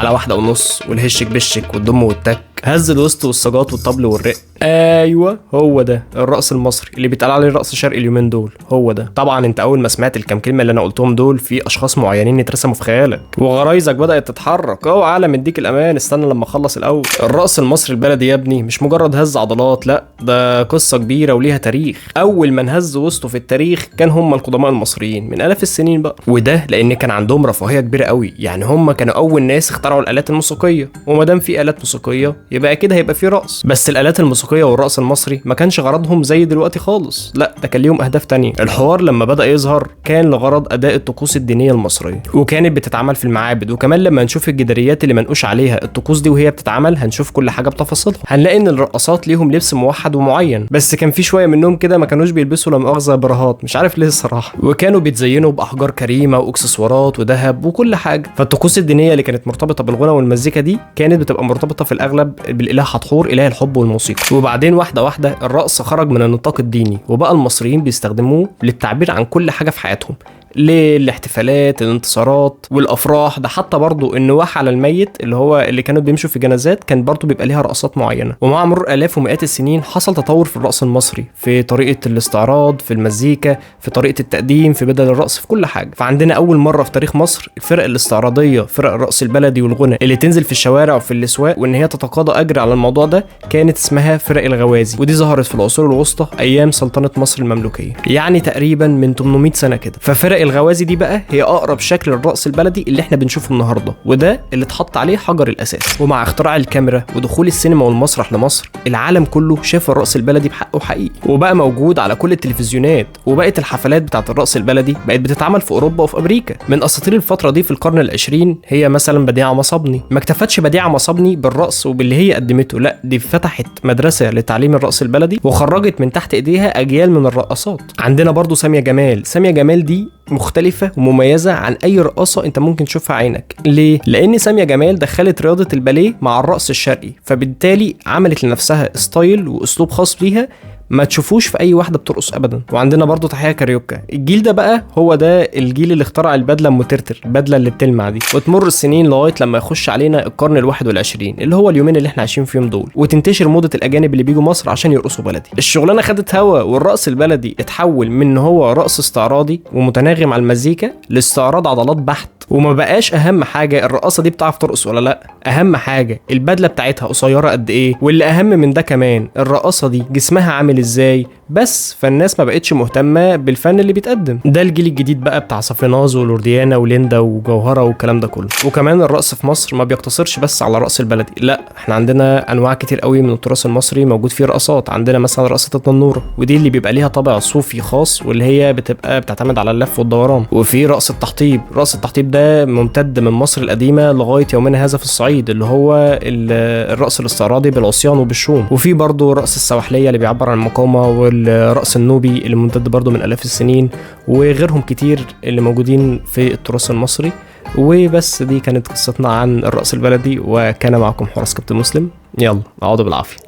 على 1.5 والهشك بشك والضم والتك، هز الوسط والسجاط والطبل والرق. ايوه هو ده الرقص المصري اللي بيتقال عليه الرقص الشرقي اليومين دول، هو ده. طبعا انت اول ما سمعت الكام كلمة اللي انا قلتهم دول في اشخاص معينين اترسموا في خيالك وغرايزك بدات تتحرك. اوعى عالم اديك الامان، استنى لما اخلص الاول. الرقص المصري البلدي يا ابني مش مجرد هز عضلات، لا ده قصة كبيرة وليها تاريخ. اول من هز وسطه في التاريخ كان هم القدماء المصريين من الاف السنين بقى، وده لان كان عندهم رفاهية كبيرة قوي. يعني هم كانوا اول ناس اخترعوا الالات الموسيقية، وما دام في الات موسيقية يبقى كده هيبقى في رقص. بس الالات الموسيقية والرقص المصري ما كانش غرضهم زي دلوقتي خالص، لا ده كان ليهم اهداف تانية. الحوار لما بدا يظهر كان لغرض اداء الطقوس الدينية المصرية، وكانت بتتعمل في المعابد. وكمان لما نشوف الجداريات اللي منقوش عليها الطقوس دي وهي بتتعمل هنشوف كل حاجة بتفاصيلها. هنلاقي ان الرقصات ليهم لبس موحد ومعين، بس كان في شوية منهم كده ما كانوش بيلبسوا لا مؤاخذة براهات، مش عارف ليه الصراحة، وكانوا بيتزينوا باحجار كريمة واكسسوارات وذهب وكل حاجة. فالطقوس الدينية اللي كانت مرتبطة بالغنى والمزيكا دي كانت بتبقى مرتبطة في الاغلب بالاله حتحور اله الحب والموسيقى. وبعدين واحدة واحدة الرقص خرج من النطاق الديني، وبقى المصريين بيستخدموه للتعبير عن كل حاجة في حياتهم، للاحتفالات، الانتصارات والافراح. ده حتى برضو النواح على الميت اللي هو اللي كانوا بيمشوا في جنازات كان برضو بيبقى ليها رقصات معينة. ومع مرور الاف ومئات السنين حصل تطور في الرقص المصري، في طريقه الاستعراض، في المزيكا، في طريقه التقديم، في بدل الرقص، في كل حاجة. فعندنا اول مرة في تاريخ مصر الفرق الاستعراضيه، فرق الرقص البلدي والغنى اللي تنزل في الشوارع وفي الاسواق وان هي تتقاضى اجر على الموضوع ده، كانت اسمها فرق الغوازي، ودي ظهرت في العصور الوسطى ايام سلطنة مصر المملوكيه، يعني تقريبا من 800 سنة كده. ففرق الغوازي دي بقى هي اقرب شكل للرقص البلدي اللي احنا بنشوفه النهارده، وده اللي اتحط عليه حجر الاساس. ومع اختراع الكاميرا ودخول السينما والمسرح لمصر، العالم كله شاف الرقص البلدي بحقه حقيقي، وبقى موجود على كل التلفزيونات. وبقت الحفلات بتاعه الرقص البلدي بقت بتتعمل في اوروبا وفي امريكا. من اساطير الفترة دي في القرن العشرين هي مثلا بديعه مصابني. ما اكتفتش بديعه مصابني بالرقص وباللي هي قدمته، لا دي فتحت مدرسه لتعليم الرقص البلدي وخرجت من تحت ايديها اجيال من الرقصات. عندنا برضو سامية جمال. سامية جمال دي مختلفة ومميزة عن أي رقاصة أنت ممكن تشوفها عينك. ليه؟ لأن سامية جمال دخلت رياضة الباليه مع الرقص الشرقي، فبالتالي عملت لنفسها style وأسلوب خاص بيها ما تشوفوش في اي واحدة بترقص ابدا. وعندنا برضو تحية كاريوكا. الجيل ده بقى هو ده الجيل اللي اخترع البدلة المترتر، البدلة اللي بتلمع دي. وتمر السنين لغاية لما يخش علينا القرن ال21 اللي هو اليومين اللي احنا عايشين فيهم دول، وتنتشر موضة الاجانب اللي بيجوا مصر عشان يرقصوا بلدي. الشغلانة خدت هوا، والرقص البلدي اتحول من هو رقص استعراضي ومتناغم على المزيكا لاستعراض عضلات بحت. وما بقاش اهم حاجة الرقاصه دي بتعرف ترقص ولا لا، اهم حاجة البدلة بتاعتها قصيرة قد ايه، واللي اهم من ده كمان الرقاصه دي جسمها عامل ازاي بس. فالناس ما بقتش مهتمة بالفن اللي بيتقدم. ده الجيل الجديد بقى بتاع صفيناز ولورديانا وليندا وجوهره والكلام ده كله. وكمان الرقص في مصر ما بيقتصرش بس على الرقص البلدي، لا احنا عندنا انواع كتير قوي من التراث المصري موجود فيه رقصات. عندنا مثلا رقصه التنوره، ودي اللي بيبقى ليها طابع صوفي خاص واللي هي بتبقى بتعتمد على اللف والدوران. وفي رقص التحطيب. رقص التحطيب ده ممتد من مصر القديمة لغاية يومنا هذا في الصعيد، اللي هو الرقص الاستعراضي بالعصيان وبالشوم. وفي برضه رقص السواحليه اللي بيعبر عن المقاومة، والرقص النوبي اللي ممتد برضه من الاف السنين، وغيرهم كتير اللي موجودين في التراث المصري. وبس دي كانت قصتنا عن الرقص البلدي، وكان معكم حراس كابتن مسلم. يلا اقعدوا بالعافية.